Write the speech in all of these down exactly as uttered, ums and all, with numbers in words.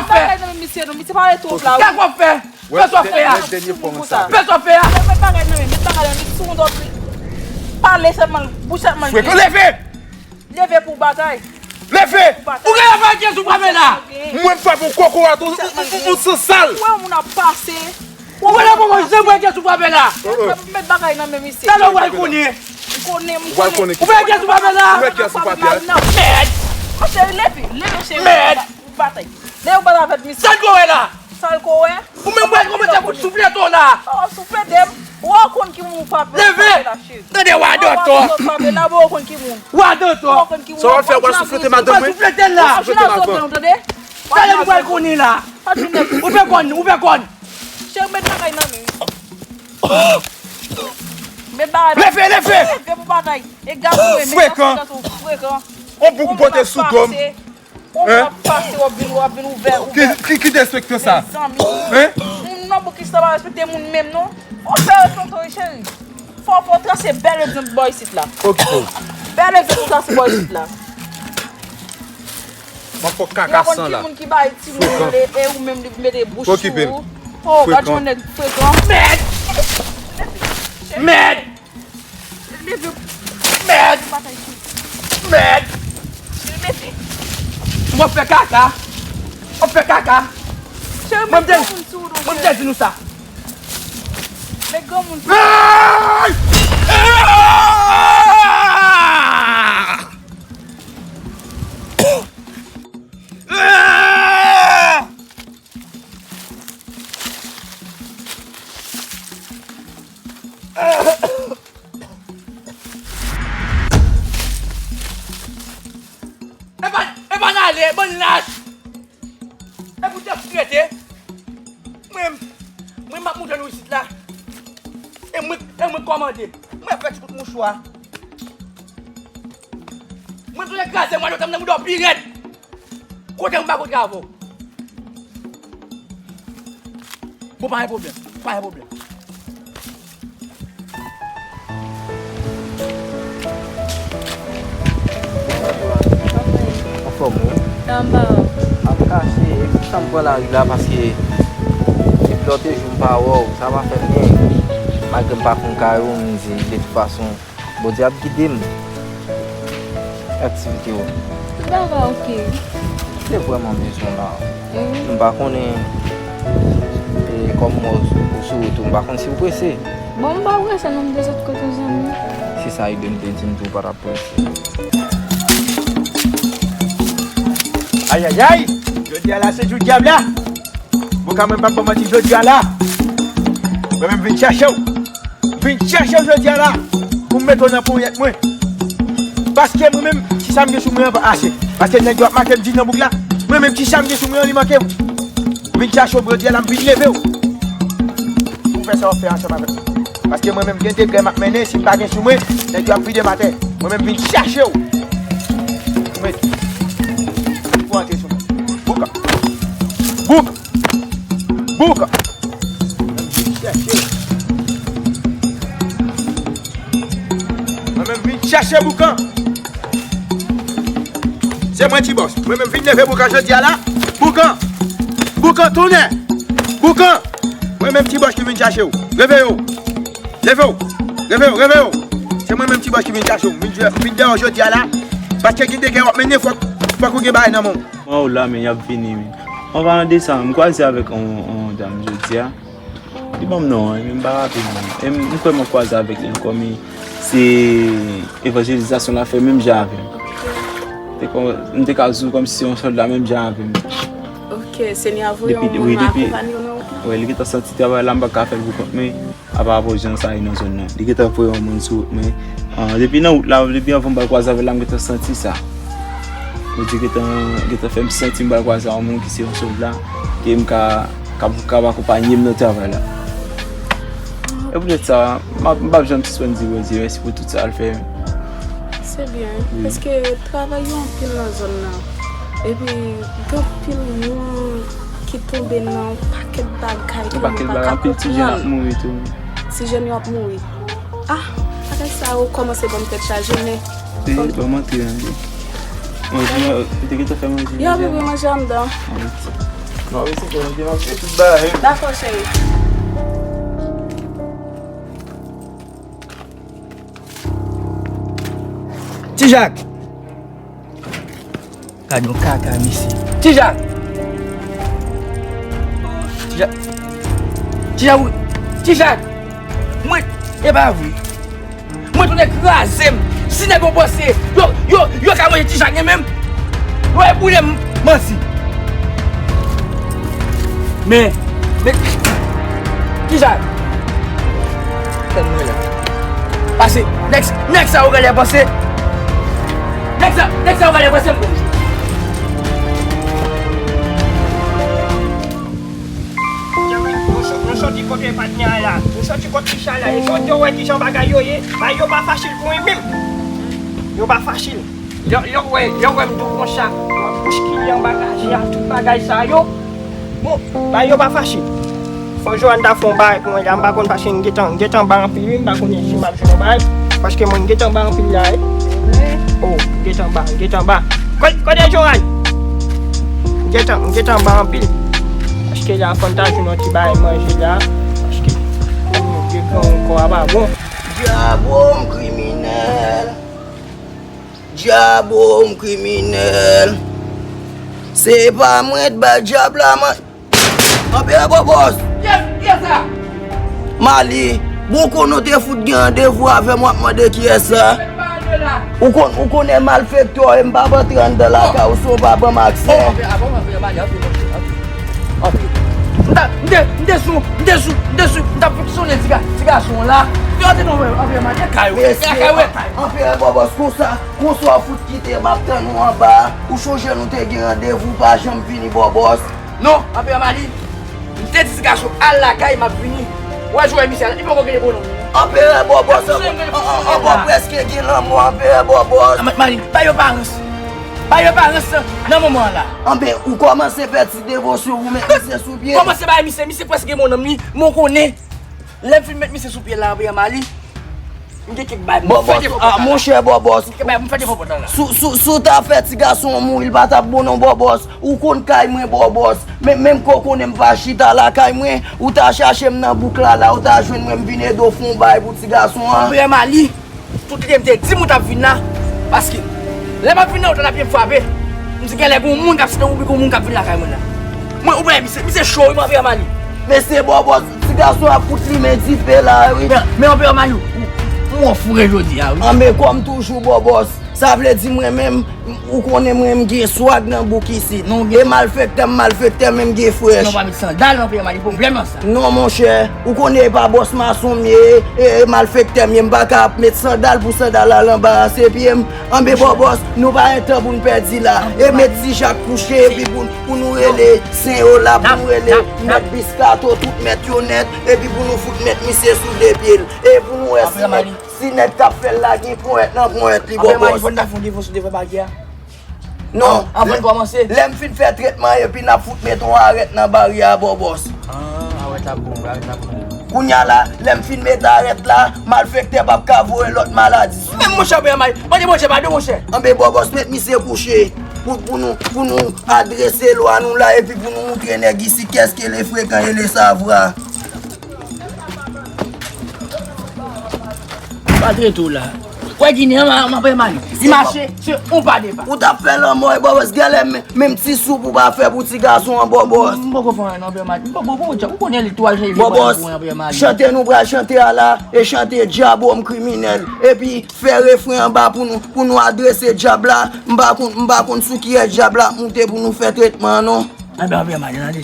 Bagay nan men misye non, misye pale twòp la. Kè w ap fè? Fè sa w fè a. Fè sa w fè a. Met bagay nan men, met bagay nan men, sou moun dòt li. Pale sèlman, bouch sèlman. Frekan, leve! Leve pou batay. Leve! Ou gen afè kè sou frape la. Mwen frape yon kokorat, ou, ou, ou, ou san sal. Ou wè moun ap pase. Ou wè la pou mwen, se mwen kè sou frape la. Met bagay nan men misye. Talè w pral konnen. M konnen, m konnen. Ou wè kè sou frape la. Ou wè kè sou frape a. Mèd! Cheri, leve, leve cheri. Mèd! Batay. Lè yo bat avèk misye. Sa l ko wè la? Sa l ko wè? Ou menm wè konbyen kout souflèt ou la? Oh, souflèt m. Ou konn ki moun frape. Leve! Tande wa dòtò. Frape la, ou konn ki moun. Wa dòtò. Ou konn ki moun. Sa w ap fè, w ap souflete madanm mwen. Souflete la. Souflete madanm. Tande nou pral konnen la. Ou fè kòn, ou fè kòn. Cheri, met bagay nan men. Met bagay nan men. Leve, leve. Leve pou batay. E gaz ou menm, frekan. Frekan. On bouk pote sou do m. Ou ap pase, w ap vin, w ap vin ouvè, ouvè. Ki, ki, ki derespektan sa? Mezanmi. Hein? Moun nan pou ki sa pa respekte moun menm non. Ou fè yo tonton wi cheri. Fò, fò w trase bèl egzanp bò isit la. Okipe w. Bèl egzanp ou trase bò isit la. Mwen fò kaka san la. Ki moun ki bay timoun rele e ou menm li mete bouch sou ou. Oh, gad yon nèg frekan. Mèd! Mèd! Leve. Mèd! Mèd! Leve. W ap fè kaka. W ap fè kaka. Cheri, mwen te, mwen te di nou sa. Men granmoun. Ay! Epa, epa n ale, bann lach! Epi w te ap trete. Mwen, mwen m ap moute nou isit la. E mwen, e mwen kòmande. Mwen fè ti kout mouchwa. Mwen tounen kraze mwa yo tanm nan mouda w pi rèd. Kote m pa kontre avè w. Bon, pa gen pwoblèm. Pa gen pwoblèm. Anfòm ou? Anba. Ap kache, e sa m pran lari la paske depi lòt jou m pa wè w, sa pa fè m byen. Malgre m pa konn kay ou, m di de tout fason, Bondye ap gide m. Aktivite w. Tout bagay oke. M te vrèman bezwen w la. M pa konnen, e, kòm mwen ou sou wout ou, m pa konn si w prese. Bon, m pa prese non, m de zòt kote zanmi. Si sa ide m te di m tou w pa t ap prese. Ayayay! Jodi a la se jou dyab la. Bouka, mwen p ap ba w manti, jodi a la, mwen menm vin chache w. Vin chache w jodi a la pou m mete w nan ponyèt mwen. Paske mwen menm, ti sa m gen sou mwen an pa ase. Paske nèg yo ap make m di nan bouk la, mwen menm ti sa m gen sou mwen an li manke m. Vin chache w jodi a la, m vin leve w. Pou fè sa w ap fè ansanm avèk mwen. Paske mwen menm gen degrè m ap mennen, si m pa gen sou mwen, nèg yo ap vide m atè. Mwen menm vin chache w. Ou mèt. Pou antre sou mwen. Bouka. Bouka. Bouka. Mwen menm vin chache w. Mwen menm vin chache Boukan. Se mwen Ti Bòs. Mwen menm vin leve Boukan jodi a la. Boukan. Boukan tounen. Boukan. Mwen menm Ti Bòs ki vin chache w. Reveye w. Leve w. Reveye w. Reveye w. Se mwen menm Ti Bòs ki vin chache w. M vin, m vin dèyè w jodi a la. Paske gen degè w ap mennen, fòk, fòk ou gen bagay nan men w. Mwen ou la, men y ap vini, men. An palan de sa, m kwaze avèk yon, yon dam jodi a. Li ban m non an, men m pa raple non. E m, m kwè mwen kwaze avèk li ankò, men se evanjelizasyon l ap fè menm jan avè m. Te kò-, m te ka di w kòmsi se yon sòlda menm jan avè m. Ok, Senyè a voye yon moun akonpanye w nan wout la? Wi, li gentan santi travay la, m pa ka fè l pou kont mwen. Apa rapò jan sa ye nan zòn nan. Li gentan voye yon moun sou wout mwen. Ah, depi nan wout la, depi anvan m pral kwaze avè l la, m gentan santi sa. Bondye gentan, gentan fè m santi m pral kwaze a yon moun ki se yon sòlda, ke m ka, k ap, k ap akonpanye m nan travay la. E poutèt sa, m ap, m p ap janm sispann di Bondye mèsi pou tout sa l fè. Se byen, paske travay yo anpil nan zòn nan. Epi, gen anpil moun ki tonbe nan yon pakèt bagay ke nou pa ka konprann. Anpil ti jèn ap mouri tou. Ti jèn yo ap mouri. Ah, bagay sa yo kòmanse ban m tèt chaje, men. Ban m antre an, wi. Manje, ou te gentan fè manje? Yo, wi, wi, manje anndan. Ah, ok. Non, men se ke nou gen yon ti tout bagay. Dakò, cheri. Ti Jak. Gad yon kaka, mesye. Ti Jak. Ti Jak. Ti Jak, wi. Ti Jak. Mwen, e pa vre. Mwen tounen kraze m. Si nèg yo panse yo, yo, yo ka manje Ti Jak, menm, yo e boule m manti. Men, men, Ti Jak. Tèt mwen la. Pase, nèg, nèg sa yo genlè panse. Nèg sa, nèg sa yo genlè panse m konn jwe. Nou sò-, nou sòti kote patnè a la. Nou sòti kot Richard la. E jodi a w wè kijan bagay yo ye. Bagay yo pa fasil pou mwen menm. Yo pa fasil. Lè, lè w wè, lè w wè m tou konsa, m ap bouskile anba kaje a, tout bagay sa yo. Bon, bagay yo pa fasil. Fò Joanne ta fè yon bagay pou mwen la, m pa konn paske m gentan, m gentan ba anpil wi, m pa konnen si m ap jwenn yon bagay. Paske mwen m gentan ba anpil la wi. Oh, m gentan ba, m gentan ba. Kote, kote Joanne? M gentan, m gentan ba anpil. Paske la fò n ta jwenn yon ti bagay manje la. Paske m gen kran ankò a pa bon. Dyabo m kriminèl. Dyabo m kriminèl. Se pa mwen t bay dyab la man. Anperè Bòbòs. Kiyès, kiyès sa? Mali, bon, konnen w te fout gen randevou avè m, w ap mande kiyès sa. Ou konn, ou konnen malfektè w ye, m p ap antre anndan lakay ou si w pa ban m aksè. Oh, anperè, ah bon, anperè Mali, anperè, anperè, anperè. M ta, m te, m te sou, m te sou, m te sou, m t ap fonksyone ti ga-, ti gason an la. Yo te non, anperè Mali, kay ou, kay ou. Anperè Bòbòs, konsa, konsa w fout kite m ap tann ou anba a. Ou chonje nou te gen randevou, pa janm vini Bòbòs. Non, anperè Mali, m te di ti gason al lakay, m ap vini. Ou wè jwè misye a, li poko gen bon non. Anperè Bòbòs, an, an, an, an, prèske gen lanmò, anperè Bòbòs. Ah, Ma-, Mali, ba yo parans. Ba yo parans nan moman an la. Anben, ou kòmanse fè ti devosyon pou met misye sou pye. Kòmanse bay misye, misye prèske gen bon nanm li, men w konnen. Lè m fin met misye sou pye la, anperè Mali, m gen kèk bay m fè devan pòt la. Monchè Bòbòs, m gen kèk bay m fè devan pòt la la. Si, si, si w ta fè ti gason an mouri, l pa t ap bon non Bòbòs. Ou konn kay mwen Bòbòs. Men, menm ke w konnen m pa chita lakay mwen, ou ta chache m nan bouk la la, ou ta jwenn mwen, m vin ede w fè yon bay pou ti gason an. Anperè Mali, tout lide m te di m ou t ap vin la, paske lè m ap vin la, ou tande pye m frape. M di genlè gon moun k ap site ou, gon moun k ap vin lakay mwen la. Mwen, ou wè misye, misye cho wi, m anperè Mali. Mesye Bòbòs, ti gason ap fout limen dife la wi. Men, men anperè Mali, ou, ou, ou an foure jodi a wi. Anben kòm toujou Bòbòs, sa vle di mwen menm, ou konnen mwen m gen swag nan bouk isit. E malfektè m, malfektè, men m gen frèch. Non, pa met sandal anperè Mali, pwoblèm nan sa. Non, monchè, ou konnen e pa bòs mason m ye, e, e malfektè m ye, m pa ka ap met sandal pou sandal al anbarase pye m. Anben Bòbòs, nou pa gen tan pou n pèdi la. E met Ti Jak kouche, epi pou, pou nou rele Sen Yola, pou nou rele Mèt Biskato, tout mèt yo nèt, epi pou nou fout met misye sou de pye l. E pou nou wè si nèg, si nèg k ap fè l la gen ponyèt nan ponyèt li Bòbòs. Anperè Mali, fò n ta fè yon devosyon devan baryè a. Non. Anvan n kòmanse. Lè m fin fè tretman, epi n ap fout met yon arèt nan baryè a Bòbòs. Ah, arèt la bon, arèt la bon. Kounye a la, lè m fin met arèt la, malfektè p ap ka voye lòt maladi sou nou. Men monchè, anperè Mali, mande Bondye padon, monchè. Anben Bòbòs, met misye kouche. Pou, pou nou, pou nou adrese lwa nou la, epi pou nou moutre nèg isit qu'est-ce que le fréquent et le savoir. Pa trete w la. Wè Ginen an, m, m ap remare. Li mache, se yon pa de pa. Ou t ap fè lanmò, e Bòbòs, genlè men, menm ti soup ou pa fè pou ti gason an, Bòbòs. M poko fè anyen non, Pè Mali. M poko, poko, ou konnen li twal cheri li pral pou anyen, Pè Mali. Chante nou pral chante a la, e chante Dyabo m kriminèl. Epi fè refren anba pou nou, pou nou adrese dyab la. M pa konn, m pa konn sou kiyès dyab la ap moute pou nou fè tretman an non. Anben, anben, Mali, tande.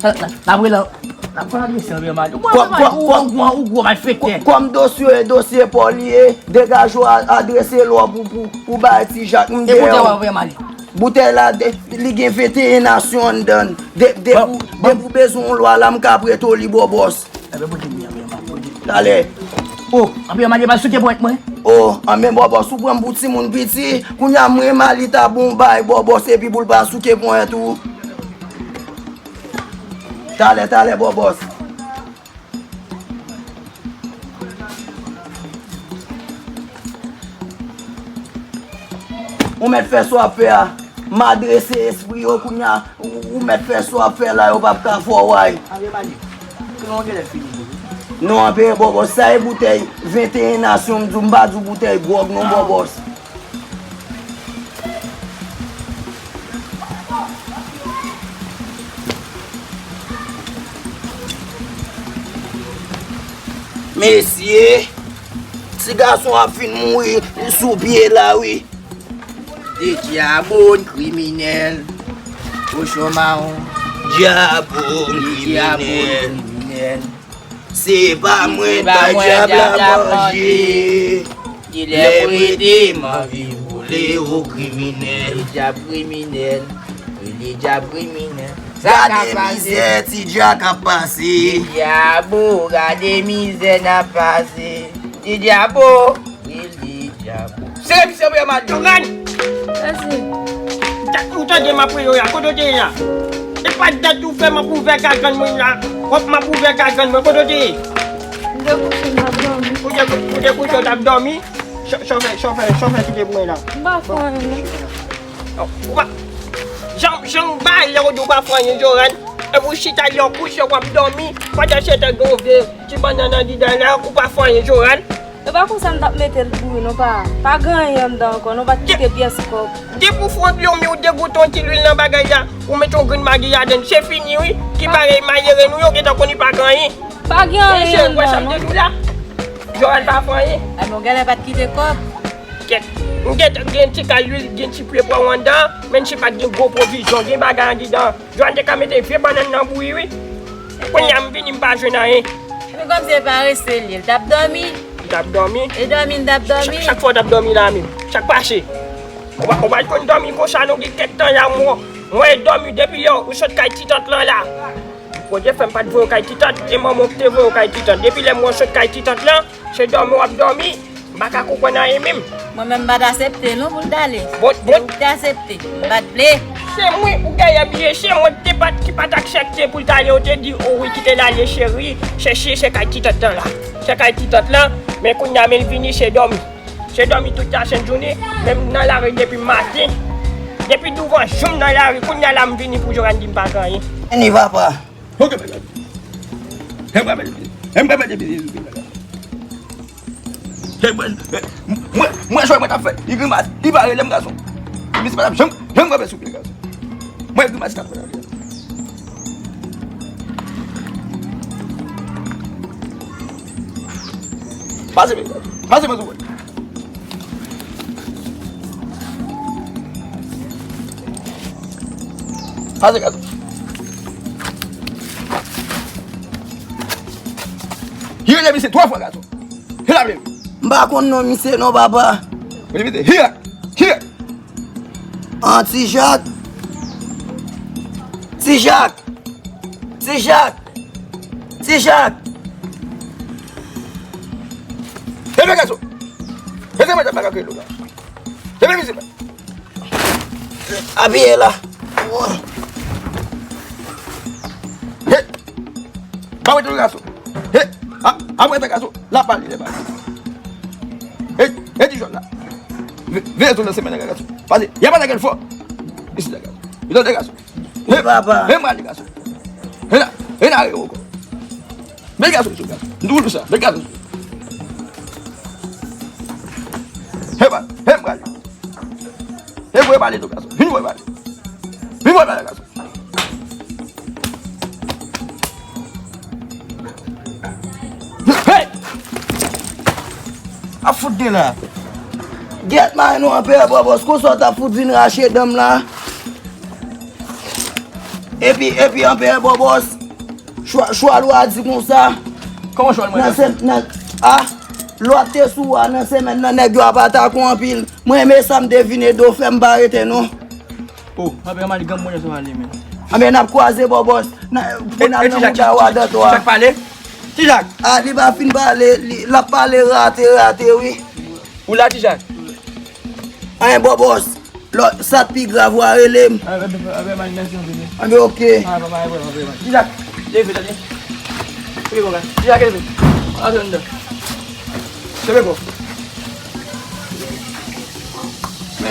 Sa, sa, n ap rele, n ap fè adrese anben, Mali. Ou, ou, ou, ou, ou gwo malfektè. Kòm dosye, dosye pa w li ye, degaje w a-, adrese lwa pou, pou, pou bay Ti Jak m deyò. E boutèy w anben, Mali. Boutèy la, de, li gen venteyen nasyon anndan l. De, depi w, depi w bezwen yon lwa la, m ka prete w li, Bòbòs. Talè. O, anben, Mali, pa souke ponyèt mwen. O, anben, Bòbòs, ou pran m pou timoun piti. Kounye a, mwen, Mali ta bon bay, Bòbòs, epi pou l pa souke ponyèt ou. Talè, talè, Bòbòs. Ou mèt fè sa w ap fè a. M adrese espri yo kounye a, ou, ou mèt fè sa w ap fè la, yo p ap ka fè w ay. Anpeye Malik, kilè w genlè fini? Non, Anpeye Bòbòs, sa e boutèy venteyen nasyon, m di w, m pa di w boutèy gwòg non, Bòbòs. Mesye, ti gason ap fin mouri sou pye la, wi. Li dyabon kriminèl, kochon mawon. Dyabon kriminèl. Se pa mwen ta dyab la manje. Kilè prete m anvi boule o kriminèl. Li dyab kriminèl. Wi, li dyab kriminèl. Sa k ap pase? Gade mizè ti dyak ap pase. Ti dyabo, gade mizè n ap pase. Ti dyabo, wi, ti dyabo. Se misye vrèman Joran. Mèsi. Dat ou tande m ap rele w la, kote w te ye la? E pa dat ou fè m ap ouvè gagann mwen la. W ap m ap ouvè gagann mwen, kote w te ye? M te kouche, m t ap dòmi. Ou te, ou te kouche, w t ap dòmi? Chò-, chòfè, chòfè, chòfè kite pou mwen la. M pa fè anyen, non. Ou pa, jan, jan w bay lè w di w pa fè anyen, Joran. Epi w chita lè w kouche, w ap dòmi. Pandan se tan gen yon vye ti bannann andidan la, ou pa fè anyen, Joran. E pa konsa m t ap mete l pou ou non, pa. Pa gen anyen anndan ankò, non, pa t kite pyès kòb. Depi w fè yon dòmi, w degoute yon ti lwil nan bagay la, ou mete yon grenn magi ladann, se fini, wi. Ki parèy malere nou yo gentan konn li pa gen anyen. Pa gen anyen anndan, non. Joran pa fè anyen. A, men w genlè pa t kite kòb. Kèt. M gentan gen ti kal lwil, gen ti pye pwav anndan, menm si pa t gen gwo pwovizyon, gen bagay andidan. Joran te ka mete vye bannann nan bouyi, wi. Kounye a m vini, m pa jwenn anyen. Men kòmsi e parese l ye, l t ap dòmi. Li t ap dòmi? E dòmi l t ap dòmi? Chak, chak fwa w t ap dòmi la menm. Sa k pase? Ou pa, ou pa t konn dòmi konsa non, gen kèk tan la, mwen, mwen dòmi depi lè ou sot kay ti tant lan la. Bondye fè m pa t voye w kay ti tant, e manman w ki te voye w kay ti tant. Depi lè mwen sot kay ti tant lan, se dòmi w ap dòmi. M pa ka konprann anyen menm. Mwen menm m pa t asepte non pou l t ale. Bon, bon. Ou te asepte, m pa t vle. Se mwen ou genyen bliye, se mwen ki te pa t, ki pa t aksepte pou l t ale, ou te di, o wi, kite l ale cheri, se, se, se kay ti tant lan la. Se kay ti tant lan, men kounye a men l vini, se dòmi. Se dòmi tout la sent jounen, menm nan lari depi maten. Depi douvan jou m nan lari, kounye a la m vini pou Joran di m pa gen anyen. Vini, papa. Ok, men gade. Em pa mete, em pa mete, mwen, mwen, mwen jwe mwen t ap fè. Li grimas, li pa rele m gason. Misye pa t ap janm, janm kanpe sou pye gason. Mwen grimas t ap fè. Pase, men gade. Pase, men sou mwen. Pase gason. Hire misye twa fwa gason. Hire misye. M pa konn non misye non, papa. Hire misye. Hire. Hire. An, Ti Jak. Ti Jak. Ti Jak. Ti Jak. Leve gason. Leve mwen, mwen ka kreye nou la. Leve misye. Apiye la. He. Pa wete gason. He. A, a wete gason. La pale, la pale. He, he, ti jòn la. Ve, veye zòn nan semen nan gason. Pase, y a pa nan gèl fò. Isi la gason. Li tande gason. He, papa. He, mwen ale gason. He la, he la, he, woko. Men gason sou gason. M di w sa, men gason sou. He pa, he m prale. He voye pale tou gason. Vin voye pale. Vin voye pale gason. Hey! A fout de la. Gèt may nou anpè bòbòs konsa w t ap fout vin rache dan m la. Epi, epi anpè bòbòs. Chwa, chwa lwa di konsa. Kòman chwa l mwen nan se, nan, a, lwa te sou a nan semèn nan, nèg yo ap atake w anpil. Mwen renmen sa m te vin ede w fè, m pa rete non. O, anpè Malik, granm mwen sou ale men. Anben n ap kwaze bòbòs. Pou n al nan mouda w a dantò a. Ti Jak pale? Ti Jak. A, li pa fin pale, li, l ap pale rate, rate wi. Ou la, Ti Jak? Anyen bòbòs. Lò, sa k pi grav, w a rele m. Anben, anben, anben, mèsi anpil wi. Anben, oke. Anben, anben, anben, anben. Ti Jak, leve, tande. Leve, bòbòs. Ti Jak, leve. Antre anndan. Leve, bò. Men,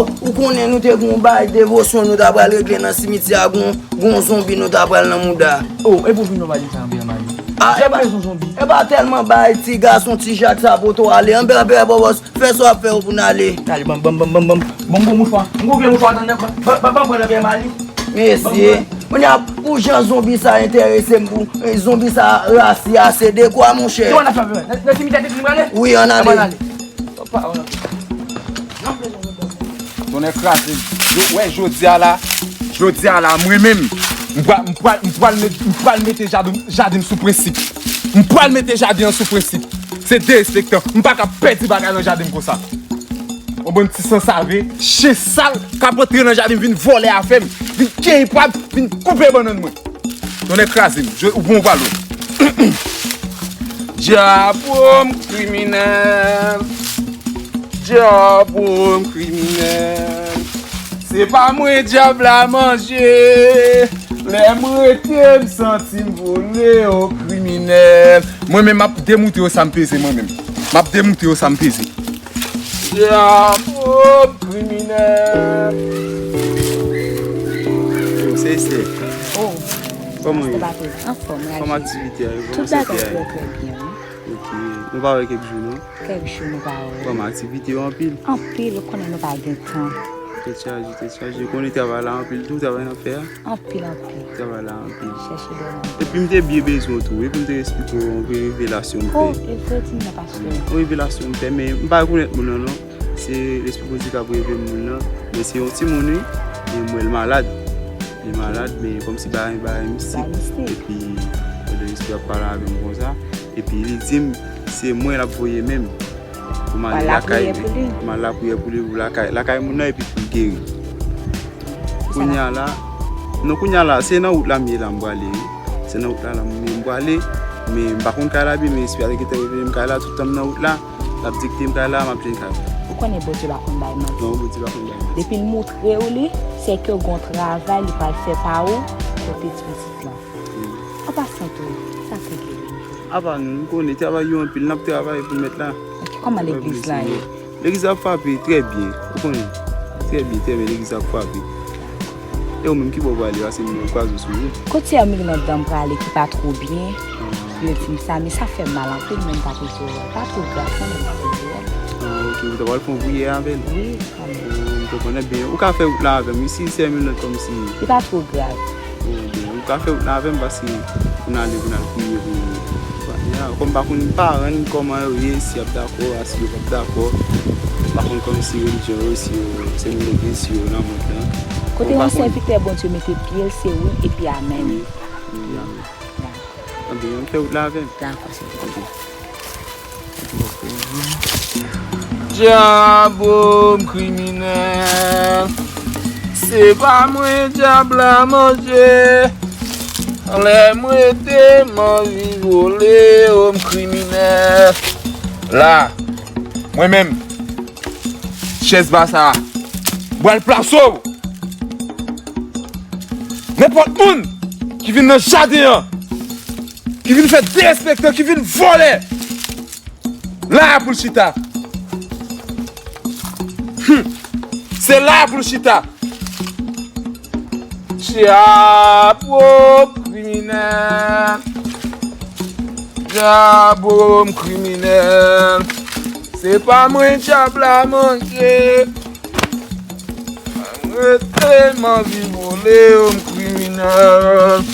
ou konnen nou te gen yon bagay devosyon nou ta pral regle nan simityè a, gon, gon zonbi nou ta pral nan mouda. Oh, e pou vin nou pa di sa anpil, Mali. Ah, e pa, e pa tèlman bagay ti gason ti Jak sa poto ale. Anpè, anpè, bòbòs, fè sa w ap fè yo pou n ale. Ale, ban m, ban m, ban m, ban m, ban m, ban m gon mouchwa. M gon vye mouchwa, tann, ban, ban, ban, ban m pran nan pye Mali. Mesye, kounye a, pou jan zonbi sa enterese m, pou, eh, zonbi sa rasi ase dekwa, monchè. Ki w ap fè, nan, nan simityè te fin prale? Wi, ann ale. Ann ale. Tonnè kraze m. Yo, wè, jodi a la, jodi a la, mwen menm, m pral, m pral, m pral met-, m pral mete jaden, jaden m sou prensip. M pral mete jaden an sou prensip. Se derespektan. M pa ka pèdi bagay nan jaden m konsa. Yon bann ti sansave, chen sal, k ap antre nan jaden m, vin vòlè afè m, vin kenbe pwa m, vin koupe bannann mwen. Tonnè kraze m, je, ou bon, ou pral wè. Dyab, o, m kriminèl. Dyab, o, m kriminèl. Se pa mwen dyab la manje. Lè m rete, m santi m vole, o, kriminèl. Mwen menm, m ap demontre yo sa m peze, mwen menm. M ap demontre yo sa m peze. Dyab, o, m kriminèl. Yo, se Esther. Oh. Kòman yo? Anfòm, Raji. Kòman aktivite a yo? Kòman sante a yo? Tout bagay trè, trè byen, wi. Ok. Nou pa wè kèk jou, non? Kèk jou nou pa wè. Kòman aktivite yo anpil? Anpil, ou konnen nou pa gen tan. Tèt chaje, tèt chaje. Ou konnen travay la anpil tou, travay n ap fè a? Anpil, anpil. Travay la anpil. Chèche dòmi. Epi m te byen bezwen w tou, epi m te eksplike w yon revelasyon m fè. Oh, e vre, di m non, pastè. Yon revelasyon m fè, men m pa rekonèt moun nan, non. Se Lespri Bondye k ap revele moun nan. Men se yon timoun, wi. E m wè l malad. Li malad, men kòmsi bagay, bagay mistik. Bagay mistik. Epi, Lespri ap pale avè m konsa. Epi li di m, se mwen l ap voye menm. Pou m al ale lakay li. Pou m al lapriyè pou li, pou lakay, lakay moun nan, epi pou l geri. Kounye a la, non, kounye a la, se nan wout la m ye la, m prale, wi. Se nan wout la, la m, m prale, men m pa konn kay la byen, men espri a te gentan revele m kay la, tout tan m nan wout la, l ap dikte m kay la, m ap jwenn kay la. Ou konnen Bondye pa konn bay manti. Non, Bondye pa konn bay manti. Depi l montre w li, se ke gon travay li pral fè pa ou, pou pitit la. An pasan tou, sa te gen. Apa nou, nou konnen travay yo anpil, n ap travay pou mèt la. Ok, kòman legliz la ye? Legliz la ap frape trè byen, ou konnen. Trè byen, trè byen, legliz la ap frape. E ou menm, ki bò w prale? Paske m kwaze w sou wout. Kote Hermine nan dan m prale ki pa twò byen, yo di m sa, men sa fè m mal anpil, men m pa te vle wè l. Pa twò grav, non, men m pa te vle wè l. Ah, ok, ou ta pral fè yon priyè avè l? Wi, kanmenm. Oh, m konprann byen. Ou ka fè wout la avè m, wi, si se yon lòt kòmsi. Li pa twò grav. Oh, byen, ou ka fè wout la avè m, paske pou n ale, pou n al priye pou, ya, kòm m pa konn paran n kòman yo ye, si y ap dakò, a si yo p ap dakò. M pa konn kòmsi relijyon yo, si yo se moun legliz, si yo nan mond lan. Kote yon sèvitè Bondye mete pye l, se wi epi amèn. Wi, wi, amèn. Dakò. Anben, ann fè wout la avè m. Dakò, sèvitè. Ok. Dyab, o, m kriminèl. Se pa mwen dyab la manje. Lè m rete, m anvi vole, o, m kriminèl. La, mwen menm, chèz ba sa a, m pral plase w. Nenpòt moun ki vin nan jaden an, ki vin fè derespektan, ki vin vòlè, la a pou l chita. Hum. Se la a pou l chita. Djab, o kriminèl. Djab, o m kriminèl. Se pa mwen djab la manje. Rete m anvi vole, o m kriminèl.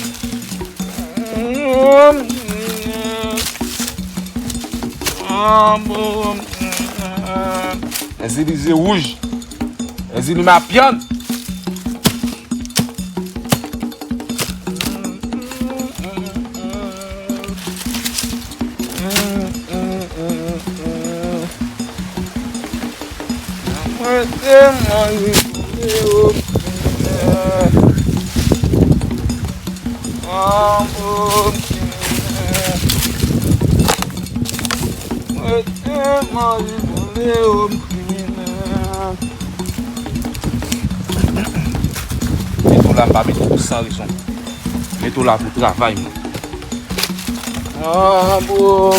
Sensibilize wouj. Sensibilize mapyann. Mwen te manje pou yo. Mwen te manje pou yo. Mete w la, m pa mete w pou san rezon. Mete w la pou travay mwen. Ah, bon,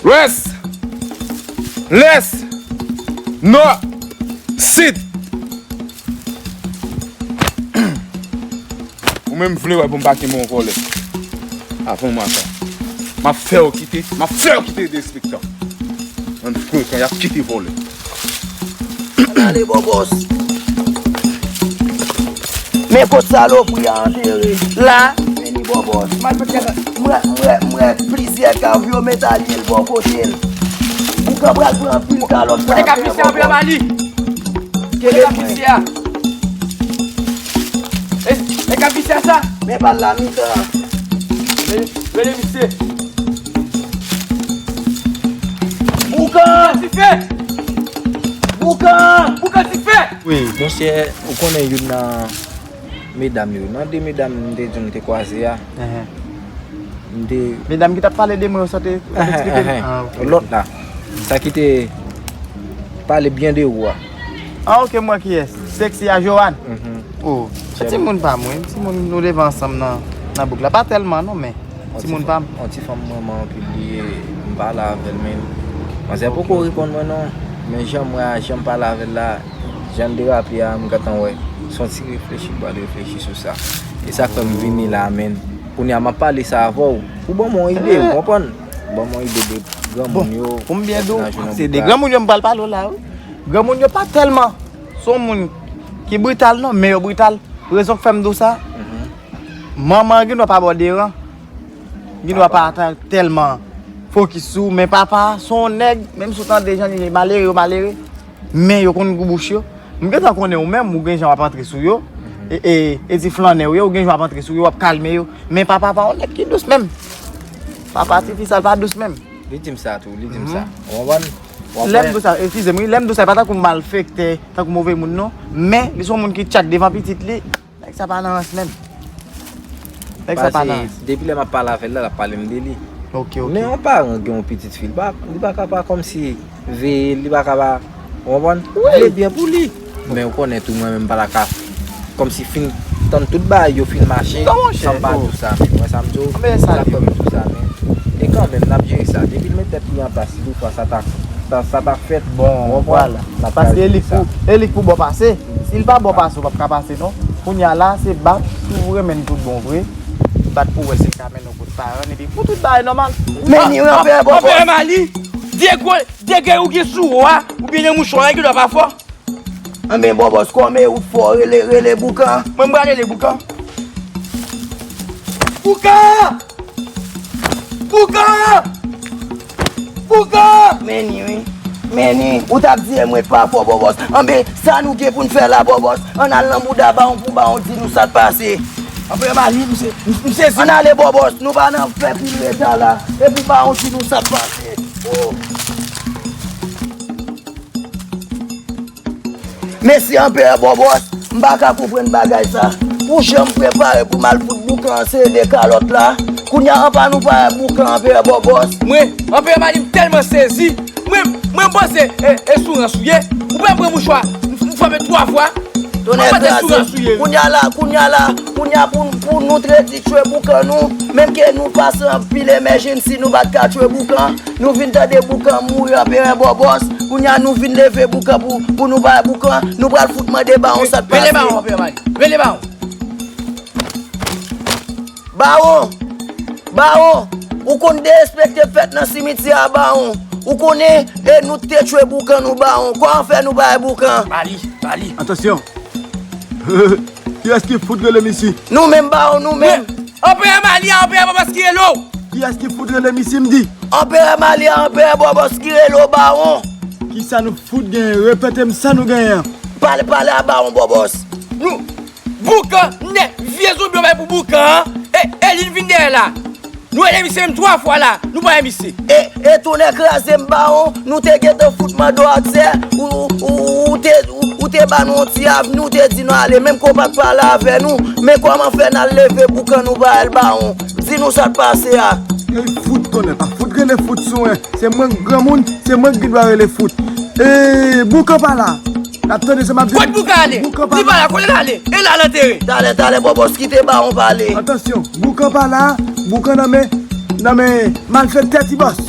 Lwès, lès, nò, sid. Ou menm vle wè pou m pa kenbe yon vòlè. Avan mwa sa. M ap fè w kite, m ap fè w kite derespektan. Bann frekan, y ap kite vòlè. Ann ale, Bòbòs. Men kot salopri a antere. La, vini, Bòbòs. M wè, m wè, m wè plizyè kav yo met alye l bò kote l. Boukan pral pran anpil kalòt. Kote kav misye a, Bòbòs? Kele kav misye a? E, e kav misye a sa? Men bal la mitan. Rele, rele misye. Boukan! Boukan dife! Boukan! Boukan dife! Wi, monchè, ou konnen youn nan medam yo, nan de medam m te di w m te kwaze a. Enhen. M te Medam ki t ap pale de mwen yo sa te, te Enhen, eksplike m? Enhen. Ah, ok, Lòt ok. La. Sa ki te pale byen de ou a. Ah, ok, m wè kiyès. Sexy a Joanne? Mhm. Oh, se timoun pa m, wi. Timoun nou leve ansanm nan, nan bouk la. Pa tèlman, non, men timoun pa m. Yon ti fanm mwen renmen anpil li ye, m pale avè l, men manzè poko reponn mwen, non. Men jan m wè a, jan m pale avè l la, jan n derape a, m gentan wè. Se yon ti reflechi m pral reflechi sou sa. E sa k fè m vini la, men. Kounye a, m ap pale sa avè w. Ou ban m yon ide, ou konprann? Ou ban m yon ide de granmoun yo. Bon, pou m byen di w, se de granmoun yo m pral pale w la, wi. Granmoun yo pa tèlman se yon moun ki brital, non, men yo brital. Rezon k fè m di w sa, mhm, manman an gen dwa pa ba w deran, gen dwa pa ta tèlman fokis sou, men papa a, se yon nèg, menm si w tande jan li ye, malere yo malere, men yo konn gou bouch yo. M gentan konnen ou menm, ou gen jan w ap antre sou yo, mhm, e, e, e di flannè w ye, ou gen jan w ap antre sou yo, w ap kalme yo. Men papa pa yon nèg ki dous menm. Papa tifi sa, l pa dous menm. Li di m sa tou, li di m sa. Mhm. Ou konprann? Lè m di w sa, eskize m, wi, lè m di w sa, e pa tankou malfektè, tankou move moun, non. Men, li se yon moun ki tchak devan pitit li. Nèg sa pa nan rans menm. Nèg sa pa nan rans. Paske depi lè m ap pale avè l la, l ap pale m de li. Ok, ok. Men yon paran gen yon pitit fi, li pa, li pa ka pa kòmsi veye l, li pa ka pa, ou konprann? Wi. Vle byen pou li. Men ou konnen tou, mwen menm m pa ta ka kòmsi fin tann tout bagay yo fin mache, san m pa di w sa, men ou wè sa m di w, sa fè m di w sa, men e kanmenm, n ap jere sa. Depi l met tèt li an plas, si toutfwa sa ta, sa, sa ta fèt, bon, ou konprann? Vwala. Paske e li k pou, e li k pou bò pase. Si l pa bò pase, ou p ap ka pase, non. Kounye a la, se bat, si w renmen n tout bon vre, bat pou w wè si l ka mennen w kot paran, epi pou tout bagay nòmal. Men ni ranpè Bòbòs. Anperè Mali, de gwo, de gwo ou gen sou ou a, oubyen de mouchwa a, ki dwa pa fò. Anben Bòbòs, kòman ou fò, rele, rele Boukan. Mwen, m pral rele Boukan. Boukan! Boukan! Boukan! Men ni, wi. Men ni, ou t ap di e mwen pa fò, Bòbòs. Anben, sa nou gen pou n fè la, Bòbòs? Ann al nan bouda bawon pou bawon di nou sa k pase. Anperè Mali, m se, m, m sezi. Ann ale, Bòbòs, nou pa nan fè pil reta la. Epi bawon di nou sa k pase. Oh. Mesi Anperè Bòbòs, m pa ka konprann bagay sa. Pou jan m prepare pou m al fout Boukan an sere de kalòt la, kounye a anpa nou pa wè Boukan Anperè Bòbòs. Mwen, Anperè Mali, m tèlman sezi. Mwen, mwen, m panse e, e sou rans ou ye. Ou pa pran mouchwa, m, m frape twa fwa. Tonnè kraze m. Kounye a la, kounye a la, kounye a pou, pou nou t redi tchwe Boukan nou, menm ke nou pase anpil emèjensi, nou pa t ka tchwe Boukan. Nou vin tande Boukan mouri, Anperè Bòbòs. Kounye a nou vin leve Boukan pou, pou nou bay Boukan, nou pral fout mande Bawon sa k pase. Rele Bawon, Anperè Mali. Rele Bawon. Bawon! Bawon! Ou konn derespekte fèt nan simityè a, Bawon. Ou konnen, e nou te tchwe Boukan nou, Bawon. Kòman fè nou bay Boukan? Mali, Mali. Atansyon! Kiyès ki fout rele misye? Nou menm, Bawon, nou menm. Anperè Mali a, Anperè Bòbòs ki rele w. Kiyès ki fout rele misye, m di? Anperè Mali a, Anperè Bòbòs ki rele w, Bawon. Kisa nou fout genyen? Repete m sa nou genyen an. Pale, pale a Bawon Bòbòs. Nou, Boukan, nèt, vye zonbi yo bay pou Boukan an. E, e li vin dèyè la. Nou rele misye menm twa fwa la, nou pa wè misye. E, e tonnè kraze m, Bawon, nou te gentan fout mande w aksè, ou, ou, ou te, ou, ou te ba nou yon ti avni, ou te di nou ale, menm ke w pa t pale avè nou, men kòman fè n al leve Boukan nou ba l, Bawon? Di nou sa k pase a. Ey, fout tonnè, pa fout rele fout sou mwen. Se mwen k granmoun, se mwen ki gen dwa rele fout. E, Boukan pa la. N ap tande sa m ap di. Kot Boukan ale? Boukan pa la. Li pa la, kote l ale? E la l antere. Talè, talè, Bòbòs, kite Bawon pale. Atansyon, Boukan pa la, Boukan nan men, nan men malfektè Ti Bòs.